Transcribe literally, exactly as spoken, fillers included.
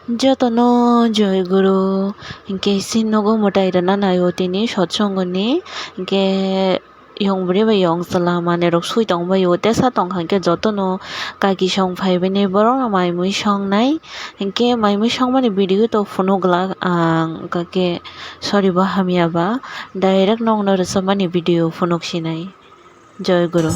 Jotono Joy Guru, hinkhe si nogo mwtai rwna naio tini sotsongoni, hinkhe yong bwrwi bai yong chwla manwi rok swi tong baio, tesa tong kha hinkhe jotono kaki song phai bini borok no mai mui song nai, hinkhe mai mui song mani video to phunuk glak ang, hinkhe sorry bo hamya ba, direct nokno rwchapmani video phunuk sinai. Joy Guru.